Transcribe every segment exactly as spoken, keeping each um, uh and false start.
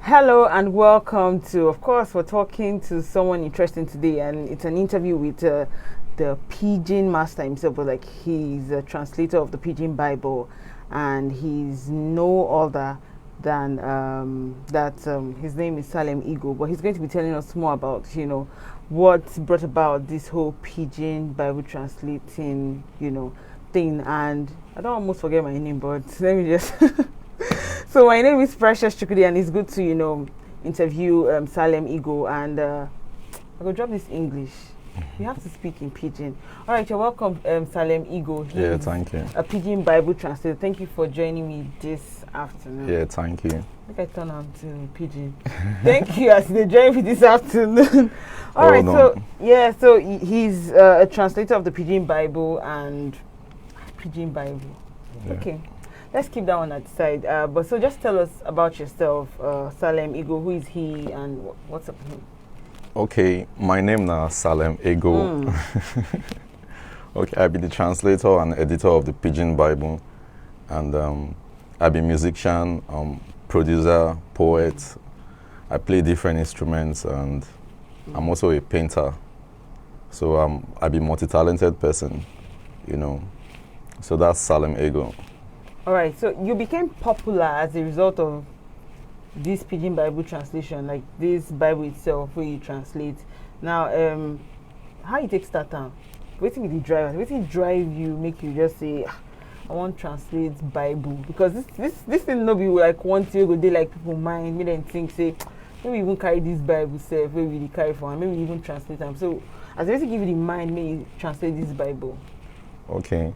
Hello and welcome to, of course, we're talking to someone interesting today, and it's an interview with uh, the Pidgin master himself, but like, he's a translator of the Pidgin Bible, and he's no other than um, that. Um, his name is Salem Igo, but he's going to be telling us more about, you know, what brought about this whole Pidgin Bible translating, you know, thing. And I don't almost forget my name, but let me just. So my name is Precious Chukwudi, and it's good to, you know, interview um, Salem Igo, and uh, I go drop this English. You have to speak in Pidgin. All right, you're welcome, um, Salem Igo. Yeah, He's thank you. A Pidgin Bible translator. Thank you for joining me this afternoon. Yeah, thank you. Make I turn am to Pidgin. Thank you as they join me this afternoon. All Oh, right, no. So yeah, so he- he's uh, a translator of the Pidgin Bible and Pidgin Bible. Yeah. Okay, let's keep that one aside. Uh, but so just tell us about yourself, uh, Salem Igo. Who is he and wh- what's up with him? Okay, my name na Salem Ego. Mm. Okay, I be the translator and editor of the Pidgin Bible, and um, I be musician, um, producer, poet. I play different instruments, and I'm also a painter. So um, I be multi-talented person, you know. So that's Salem Ego. All right, so you became popular as a result of this Pidgin Bible translation, like this Bible itself where you translate. Now, um, how you take start am? Wetin be the driver? Wetin drive you make you just say, "Ah, I wan translate Bible"? Because this this this thing no be like one thing wey go dey like people mind, make dem think say, "Make we even carry this Bible sef, wey we dey carry for am, make we even translate am." So as wetin give you the mind make you translate this Bible? Okay.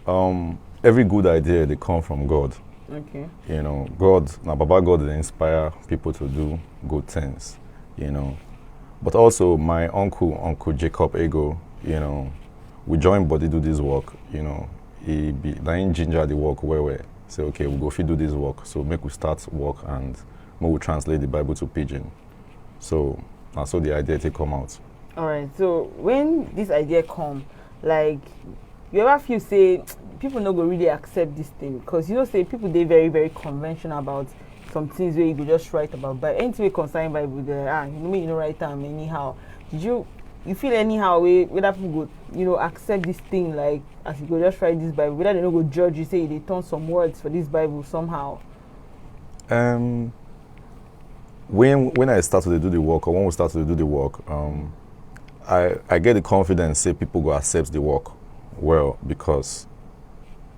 Um, every good idea dey come from God. Okay. You know, God, na Baba God dey inspire people to do good things, you know. But also my uncle, Uncle Jacob Ego, you know, we join body do this work, you know. He be na him ginger the work well well. Say, okay, we go fit do this work, so make we start work and make we translate the Bible to Pidgin. So na so the idea take come out. All right. So when this idea come, like, you ever feel say people no go really accept this thing? Because you know say people dey very, very conventional about some things where you go just write about. But anything wey concern Bible, they, ah, you know, me, you know, write am anyhow. Did you you feel anyhow way whether people go, you know, accept this thing, like, as you go just write this Bible, whether they no go judge you say you dey turn some words for this Bible somehow? Um, when when I start to do the work, or when we start to do the work, um, I I get the confidence say people go accept the work well, because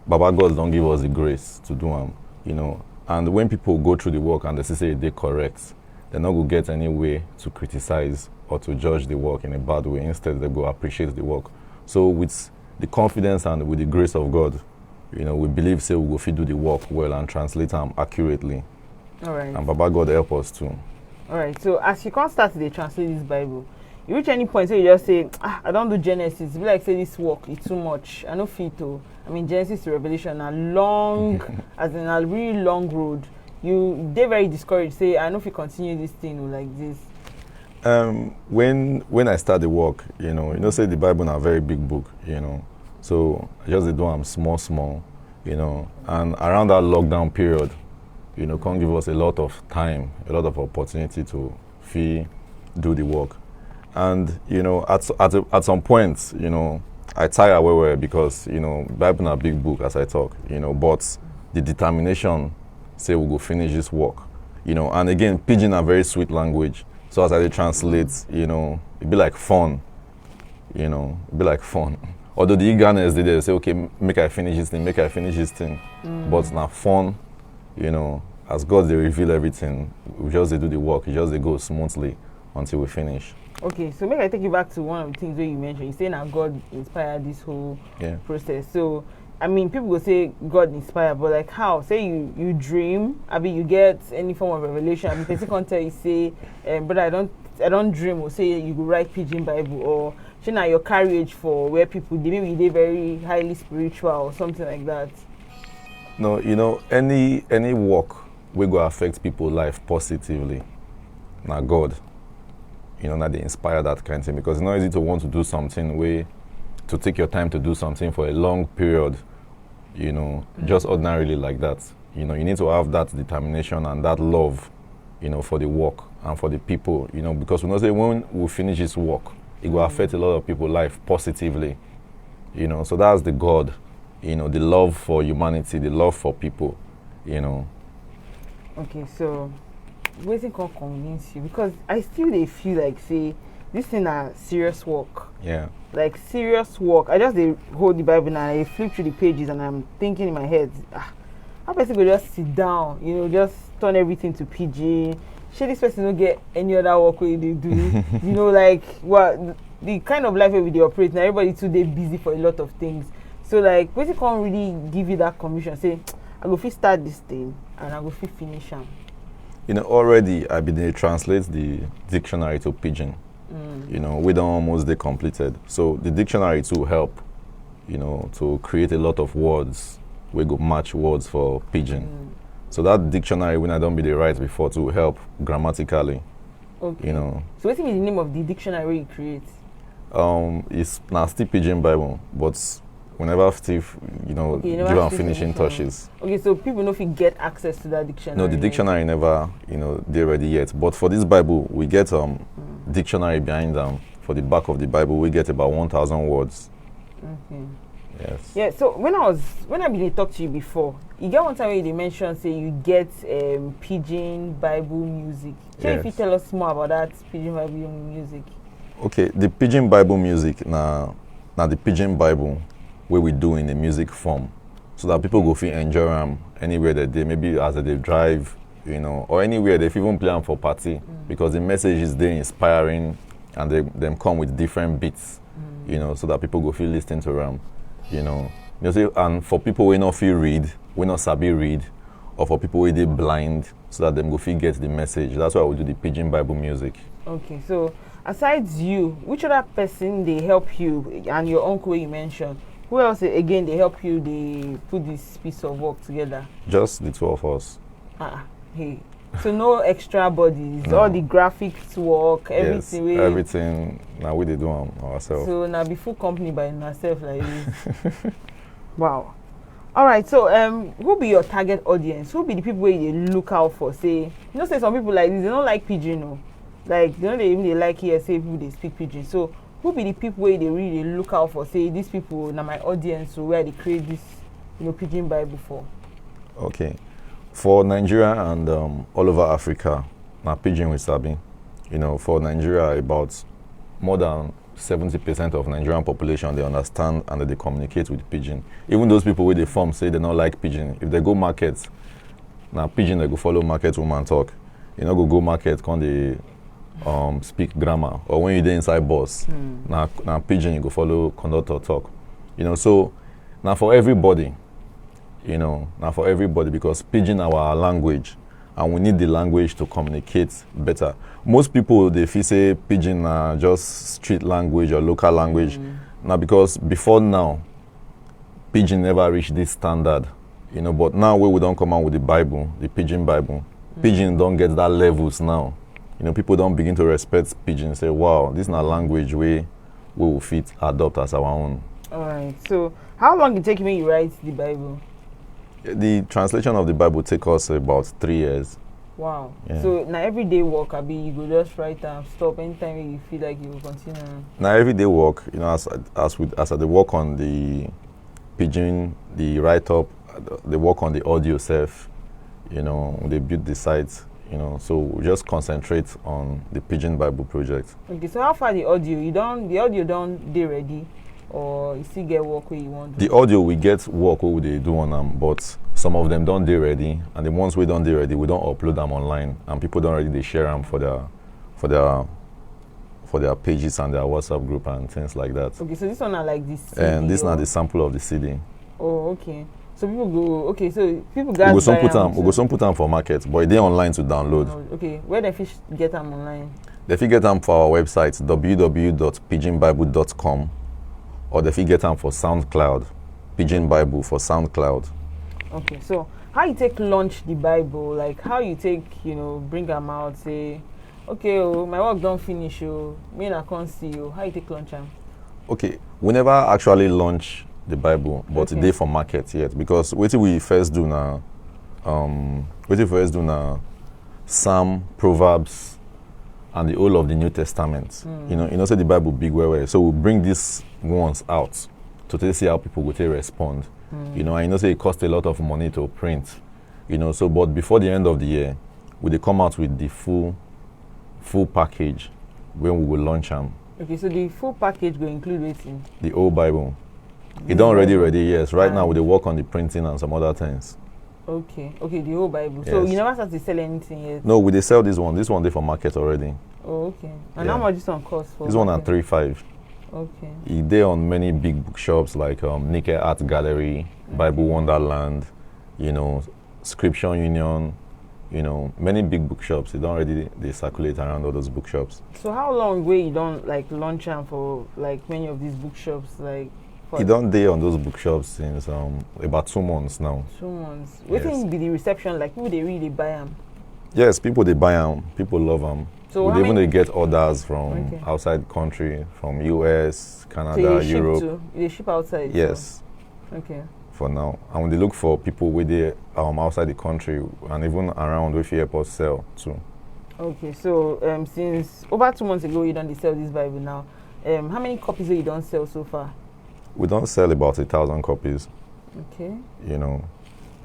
Baba God don give us the grace to do am, you know. And when people go through the work and they see say they correct, they no go get any way to criticize or to judge the work in a bad way. Instead, they go appreciate the work. So with the confidence and with the grace of God, you know, we believe say we go fit do the work well and translate am accurately. All right. And Baba God help us too. All right. So as you come start to dey translate this Bible, you reach any point where you just say, "Ah, I don do Genesis. E be like say this work is too much. I no fit to." I mean, Genesis to Revelation na long, as in a really long road. You dey very discouraged. Say, "I no fit continue this thing o, like this." Um, when when I start the work, you know, you know, say the Bible na very big book, you know. So I just dey do am small, small, you know. And around that lockdown period, you know, come give us a lot of time, a lot of opportunity to fit do the work. And you know, at at a, at some point, you know, I tire well well, because you know, Bible na big book, as I talk, you know. But the determination say we go finish this work, you know. And again, Pidgin na very sweet language, so as I dey translate, you know, e be like fun, you know, e be like fun. Although the eagerness dey there, say, "Okay, m- make I finish this thing, make I finish this thing," but na fun, you know. As God dey reveal everything, we just dey do the work, e just dey go smoothly until we finish. Okay, so make I take you back to one of the things wey you mentioned. You say na God inspired this whole Yeah. process. So I mean, people go say God inspire, but like, how? Say you you dream, abi you get any form of revelation, abi person come tell you say, um, "Brother, I don't I don't dream," or say you go write Pidgin Bible, or say na your carriage for where people dey, maybe you dey very highly spiritual or something like that. No, you know, any any work wey go affect people life positively, na God, you know, na dey inspire that kind thing, because it's not easy to want to do something wey, to take your time to do something for a long period, you know, just ordinarily like that. You know, you need to have that determination and that love, you know, for the work and for the people, you know, because we know say when we finish this work, it will affect a lot of people life positively, you know. So that's the God, you know, the love for humanity, the love for people, you know. Okay, so wetin come convince you? Because I still dey feel like say this thing na serious work. Yeah. Like serious work. I just dey hold the Bible and I flip through the pages and I'm thinking in my head, ah, how person go just sit down, you know, just turn everything to pidgin? Shey this person no get any other work wey e dey do? You know, like, what, the kind of life wey we dey operate na, everybody too dey busy for a lot of things. So like, wetin come really give you that conviction say I go fit start this thing and I go fit finish am? You know, already I bin dey translate the dictionary to pidgin, you know, wey don almost dey completed. So the dictionary too help, you know, to create a lot of words wey go match words for pidgin. So that dictionary wey I don bin dey write before too help grammatically, Okay. you know. So wetin be the name of the dictionary wey you create? Um, it's na still Pidgin Bible, but we never still, you know, Okay, you give never am still finishing finish am. Touches. Okay, so people no fit get access to that dictionary. No, the dictionary never, you know, dey ready yet. But for this Bible, we get um dictionary behind am. For the back of the Bible, we get about one thousand words. Okay. Yes. Yeah, so when I was, when I bin dey talk to you before, you get one time when you dey mention say you get um, pidgin Bible music. Can you Yes. fit tell us more about that pidgin Bible music? Okay, the Pidgin Bible music na na the Pidgin Bible wey we do in a music form, so that people go fit enjoy am anywhere they dey, maybe as they dey drive, you know, or anywhere they fit even play am for party, because the message is dey inspiring and they dem come with different beats, you know, so that people go fit listen to am, you know. You see, and for people wey no fit read, wey no sabi read, or for people wey dey blind, so that dem go fit get the message. That's why we do the Pidgin Bible music. Okay, so aside you, which other person dey help you and your uncle wey you mention? Who else again dey help you dey put this piece of work together? Just the two of us. Ah, hey. So no extra bodies, No. All the graphics work, Yes, everything. wey- everything. Now we dey do am ourselves. So na be full company by yourself like this. Wow. All right. So um, who be your target audience? Who be the people wey you dey look out for? Say, you know, say some people like this, they don't like pidgin, no. Like they don't even dey like hear say people dey speak pidgin. So who be the people wey you dey really dey look out for? Say these people na my audience, so where they create this, you know, pidgin Bible for. Okay. For Nigeria and um, all over Africa, na pidgin we sabi. You know, for Nigeria, about more than seventy percent of Nigerian population, they understand and they communicate with pidgin. Even those people wey dey form say they no like pidgin, if they go market, na pidgin they go follow market woman talk. You no go go market come dey um, speak grammar, or when you dey inside bus, na na pidgin you go follow conductor talk. You know, so na for everybody. You know, na for everybody, because pidgin na our language, and we need the language to communicate better. Most people dey feel say pidgin na just street language or local language. Na because before now, pidgin never reach this standard. You know, but now wey we don come out with the Bible, the Pidgin Bible, pidgin don get that levels now. You know, people don begin to respect pidgin, say, wow, this na language wey we will fit adopt as our own. All right. So how long e take make you write the Bible? The translation of the Bible take us about three years. Wow. Yeah. So na everyday work, abi you go just write am, stop anytime wey you feel like you go continue am? Na everyday work, you know, as as we as I dey work on the pidgin, the write up, the work on the audio sef, you know, we dey build the site, you know, so we just concentrate on the Pidgin Bible project. Okay, so how far the audio? You don, the audio don dey ready, or you still get work wey you wan do? The audio, we get work wey we dey do on am, but some of them don dey ready, and the ones wey don dey ready, we don upload am online, and people don already dey share am for their for their for their pages and their WhatsApp group and things like that. Okay, so this one na like this. And this na the sample of the C D. Oh, okay. So people go, okay, so people We guys go soon buy put am am. We go too. Soon put am for market, but e dey online to download. Oh, okay, where dem fit sh- get am online? Dem fit get am for our website, w w w dot pidgin bible dot com, or dem fit get am for SoundCloud, Pidgin Bible for SoundCloud. Okay, so how you take launch the Bible? Like how you take, you know, bring am out, say, okay, oh, my work don finish, oh, me na come see you. How you take launch am? Okay, we never actually launch the Bible, but Okay. e dey for market yet, because wetin we first do na, um, wetin we first do na, Psalm, Proverbs, and the whole of the New Testament. You know, you know say the Bible big well well. So we bring these ones out to take see how people go take respond. You know, and you know say it cost a lot of money to print. You know, so but before the end of the year, we dey come out with the full full package when we go launch am. Okay, so the full package go include wetin? The whole Bible. The It don already Bible. Ready, yes. Right now we And dey work on the printing and some other things. Okay, okay, the whole Bible. So Yes. You never start to sell anything yet? No, we dey sell this one. This one dey for market already. Oh, okay. And how Yeah. Much this one cost for? This one na Market? Three five. Okay. E dey on many big bookshops like um, Naked Art Gallery, Bible Wonderland, you know, Scripture Union, you know, many big bookshops. E don already dey circulate around all those bookshops. So how long wey you don, like, launch am for, like, many of these bookshops, like, for E don dey on those bookshops since um, about two months now. Two months. Yes. Wetin be the reception like? People dey really dey buy am? Yes, people dey buy am. People love am. So We how dey even many? Dey get orders from Okay. Outside country, from U S, So Canada, you dey ship Europe. To? You dey ship outside? So? Yes, Okay. For now. And we dey look for people wey dey um, outside the country and even around wey fit help us sell too. Okay, so um, since over two months ago you don dey sell this Bible now. Um, how many copies wey you don sell so far? We don sell about a thousand copies, Okay. You know,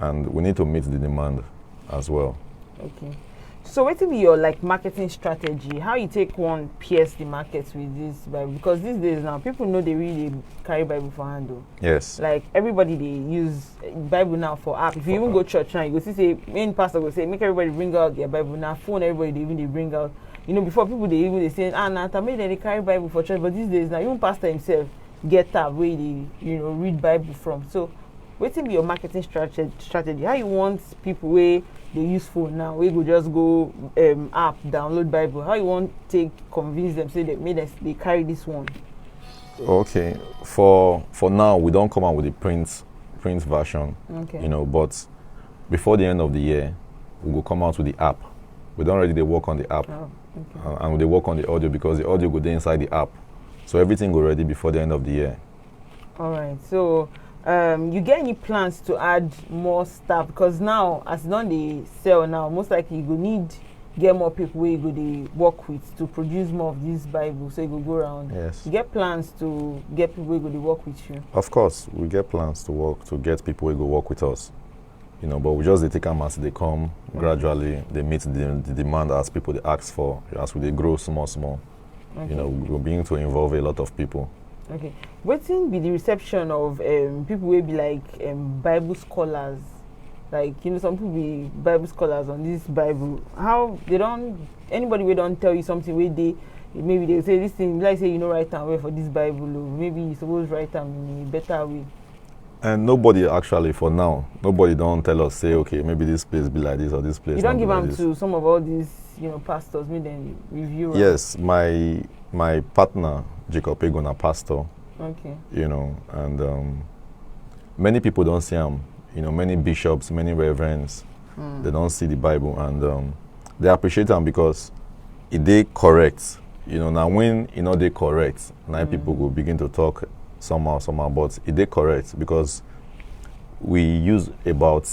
and we need to meet the demand as well. Okay. So wetin be your, like, marketing strategy? How you take wan pierce the market with this Bible? Because these days now, people no dey really dey carry Bible for hand o. Yes. Like, everybody dey use, eh, Bible now for app. If you even go church now, you go see say main pastor go say make everybody bring out their Bible. Now phone, everybody dey even dey bring out. You know, before, people dey even dey say, "Ah, na make dem dey carry Bible for church." But these days now, even pastor himself get tab wey dey, you know, read Bible from. So wetin be your marketing strategy? Strategy? How you want people wey dey use phone now, wey go just go um, app, download Bible? How you want take convince them say that make dem dey carry this one? Okay. For for now, we don come out with the print print version. Okay. You know, but before the end of the year, we go come out with the app. We don already dey work on the app, Oh, okay. uh, and we dey work on the audio because the audio go dey inside the app. So everything go ready before the end of the year. All right. So, um, you get any plans to add more staff? Because now, as you don dey sell now, most likely you go need get more people wey you go dey work with to produce more of this Bible, so you go go around. Yes. You get plans to get people wey go dey work with you? Of course, we get plans to work to get people wey go work with us. You know, but we just dey take am as they come gradually. They meet the, the demand as people dey ask for as we dey grow small small. Okay. You know, we go begin to involve a lot of people. Okay. Wetin be the reception of um, people wey be like um, Bible scholars? Like, you know, some people be Bible scholars on this Bible. How they don, anybody wey don tell you something wey dey, maybe they say this thing, like say you no write am well for this Bible o. Maybe you suppose write am in a better way. And nobody actually, for now, nobody don tell us say, "Okay, maybe this place be like this or this place." You don no be give like am this. To some of all these, you know, pastors, make dem review am. Yes, my my partner Jacob Ego na pastor. Okay. You know, and um, many people don see am. You know, many bishops, many reverends, Mm. they don see the Bible and um, they appreciate am because e dey correct. You know, now when e no dey correct, now Mm. People go begin to talk somehow, somehow. But e dey correct because we use about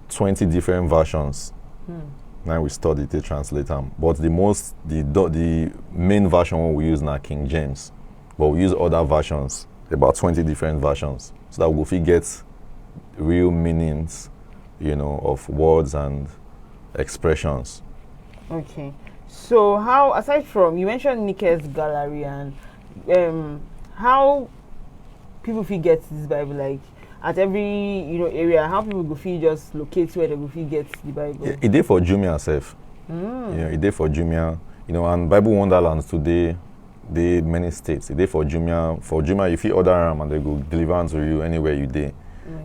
twenty different versions. Hmm. Now we study to translate them. But the most, the do- the main version wey we use na King James, but we use other versions, about twenty different versions, so that we go fit get real meanings, you know, of words and expressions. Okay. So how, aside from, you mentioned Nick's Gallery, and um, how people fit get this Bible? Like, at every, you know, area, how people go fit just locate where they go fit get the Bible? E- E dey for Jumia sef. Mm. You know, e dey for Jumia. You know, and Bible Wonderlands today dey many states. E dey for Jumia. For Jumia, you fit order am and they go deliver am to you anywhere you dey.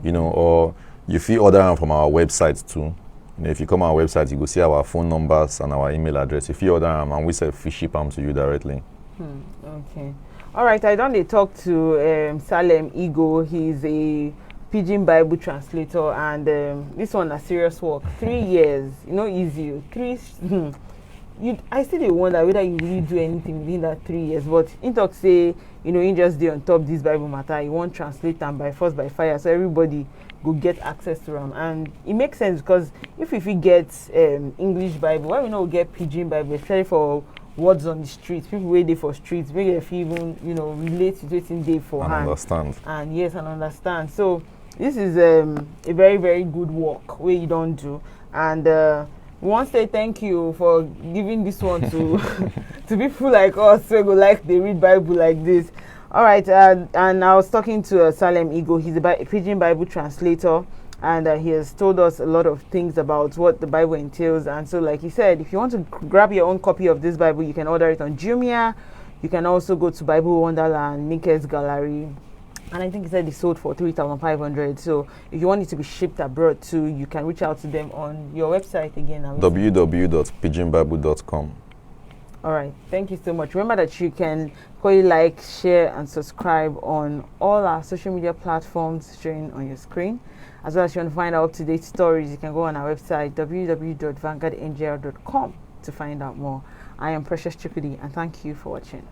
You know, or you fit order am from our website too. You know, if you come our website, you go see our phone numbers and our email address. You fit order am and we sef fit ship am to you directly. Hmm, okay. All right, I don dey talk to um, Salem Igo. He's a Pidgin Bible translator, and um, this one na serious work. Three years, you know, easy. Three, hmm, You, I still dey wonder whether you really do anything within that three years. But he talk say, you know, he just dey on top this Bible matter. He wan translate am by force, by fire, so everybody go get access to am. And it makes sense, because if we fit get um, English Bible, why we no get Pidgin Bible, especially for words on the street, people wey dey for street, make dem fit even, you know, relate to wetin dey for And hand. Understand. And yes, and understand. So this is um, a very, very good work wey you don do, and uh, we wan say thank you for giving this one to to people like us wey go like dey read Bible like this. All right, uh, and I was talking to uh, Salem Igo. He's a Bi- Pidgin Bible translator, and uh, he has told us a lot of things about what the Bible entails. And so, like he said, if you want to grab your own copy of this Bible, you can order it on Jumia. You can also go to Bible Wonderland, Nickers Gallery, and I think he said it sold for three thousand five hundred. So if you want it to be shipped abroad too, you can reach out to them on your website again. Now. W W W dot pidgin bible dot com. All right. Thank you so much. Remember that you can go like, share, and subscribe on all our social media platforms showing on your screen. As well as you want to find out up to date stories, you can go on our website, W W W dot vanguard N G R dot com, to find out more. I am Precious Chukudi, and thank you for watching.